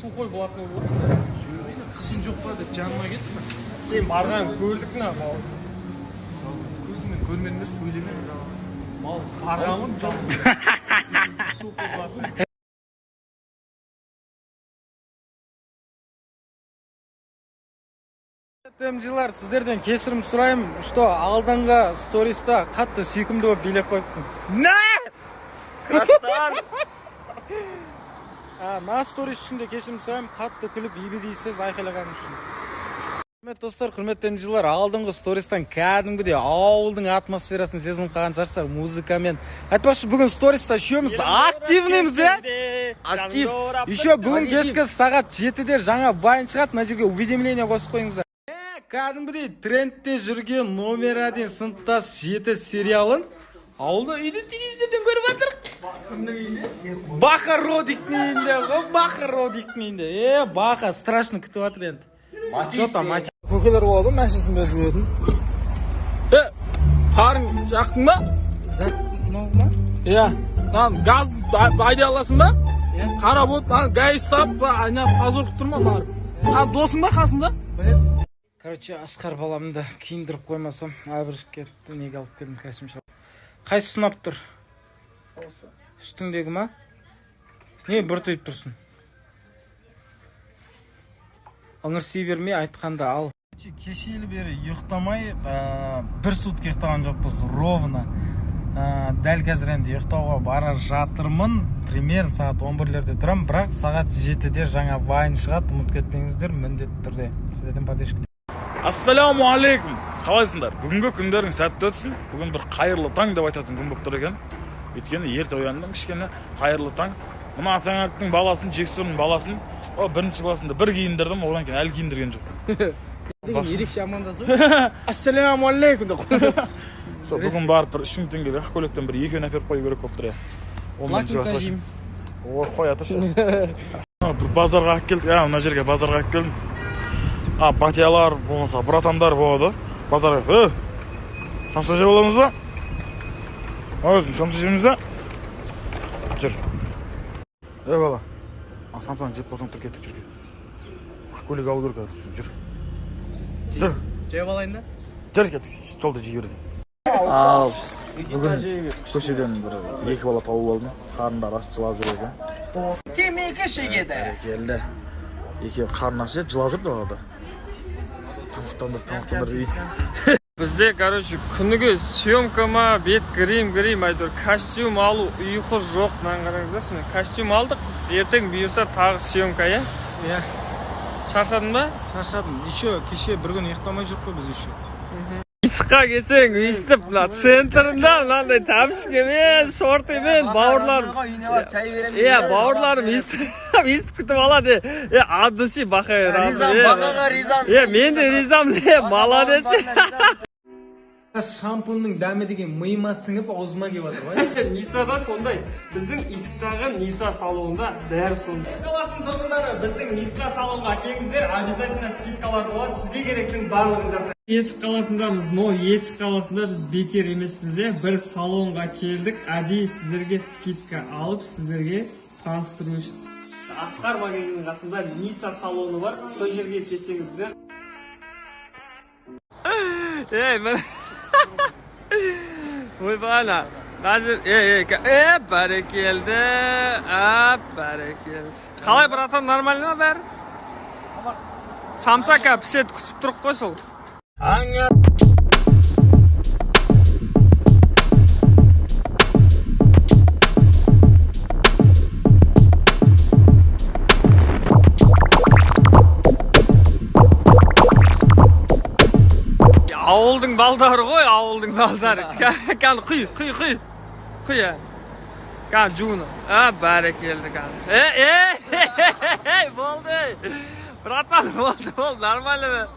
Сухой блатной болды да. Қызым жоқ па деп жаныма кетті. Сен барған көрдік на мал. Көзіммен көрмедім бе, сөйлемедім. Мал барған ғой. Сухой блатной. МЖлар, сіздерден кешірім сұраймын, что алдыңғы сториста қатты сүйкімді болып билеп қойыппын. На! Мына сторис үшін де кешірім сұраймын, қатты күліп ебедейсіз айқайлағаным үшін. Құрметті достар, құрметті МЖлар, алдыңғы стористан кәдімгідей ауылдың атмосферасын сезініп қалған шығарсыздар музыкамен. Айтпақшы, бүгін сториста үшеуміз активныймыз, иә? Актив. Еще бүгін кешкі сағат 7-де жаңа вайн шығады, мына жерге уведомление қосып қойыңыздар. Кәдімгідей трендте жүрген номер один сыныптас 7 сериалын ауылда үйде телевизорден көріп жатыр. Баха Родиктің үйінде ғой, Баха Родиктің үйінде. Баха страшно күтіп жатыр енді. Че там, мать? Көкелер болады ғой, машинасын беріп жіберетін. Фарың жақтың ба? Мынау ма? Иә. Мынаны газ айдай аласың ба? Қарап от, мынаны гай ұстап, айнап позор қылып тұрма барып. А досың ба қасында? Короче, Асқар баламды киіндіріп қоймасам, әбіржіп кетті. Неге алып келдім костюм шалбар? Қайсысы ұнап тұр? Үстіңдегі ма? Не бір түйіп тұрсың? Ыңырси бермей айтқанда ал. Кешелі бері ұйықтамай, бір сутка ұйықтаған жоқпыз ровно. Дәл қазір енді ұйықтауға бара жатырмын. Примерно сағат 11-лерде тұрамын, бірақ сағат 7-де жаңа вайн шығады, ұмытып кетпеңіздер міндетті түрде. Сіздерден поддержка. Ассаляму алейкум. Қалайсыңдар? Бүгінгі күндерің сәтті өтсін. Бүгін бір қайырлы таң деп айтатын күн болып тұр екен. Өйткені ерте ояндым кішкене. Қайырлы таң. Мына атаңның баласын, Жексұрын баласын, о бірінші классында бір киіндірдім, одан кейін әлі киіндірген жоқ. Деген ерекше амандасу. Ассаляму алейкум деп. Сол бүгін барып бір 3000 теңгеге ақ көйлектен бір екеуін әперіп қою керек болып тұр, иә. Он бірінші класс вообще. Ой, қоя тұршы. Бір базарға алып келдік. Мына жерге базарға алып келдім. Батялар, болмаса братандар болады. Базарға. Самса жеп аламыз ба? Өзің самса жейміз ба? Жүр. Бала. Самсаны жеп болсаң тұр, кеттік, жүр. Ақ көйлек алу керек қазір, жүр. Жүр. Жеп алайын да. Жүр, кеттік, жолда жей бересің. Ал бүгін көшеден бір екі бала тауып алдым. Қарындары аш, жылап жүр екен. Темекі шегеді. Бәрекелді. Екеуі қарны аш еді, жылап жүр далада. Тамақтандырып, тамақтандырып үй. Бізде, короче, күніге съемка ма, бет грим, грим, әйтеуір костюм алу, ұйқы жоқ. Мынаны қараңыздаршы, міне костюм алдық. Ертең бұйырса тағы съемка, иә? Иә. Шаршадың ба? Шаршадым. Еще кеше бір күн ұйықтамай жүрік қой біз еще. Исыққа келсең, өйстіп мына центрында мынандай тәпішкемен, шортимен бауырларым. Иә, бауырларым өйстіп күтіп алады. От души бақа. Ризам, бақаға ризам. Мен де ризамын, молодец. Шампуньның дәмі деген миыма сіңіп, аузыма келіп жатыр ғой. Нисада сондай. Біздің Исықтағы Ниса салонында бәрі сондай. Есік қаласының тұрғындары, біздің Ниса салонға келіңіздер, обязательно скидкалар болады. Сізге керектің барлығын жасайды. Есік қаласындамыз, но Есік қаласында біз бекер емеспіз, иә. Бір салонға келдік, әдейі сіздерге скидка алып, сіздерге таныстыру үшін. Асқар магазинінің қасында Ниса салоны бар, сол жерге келсеңіздер. Ей, міне. Ойбай, ана. Қазір, ей, ей, бәрекелді, бәрекелді. Қалай, братан, нормально ма бәрі? Самса қазір піседі, күтіп тұрық қой сол. Ауылдың балдары ғой, ауылдың балдары. Кәні құй, құй, құй. Құй, ә. Кәні жуын. Бәрекелді кәні. Болды. Братан, болды, болды, нормально.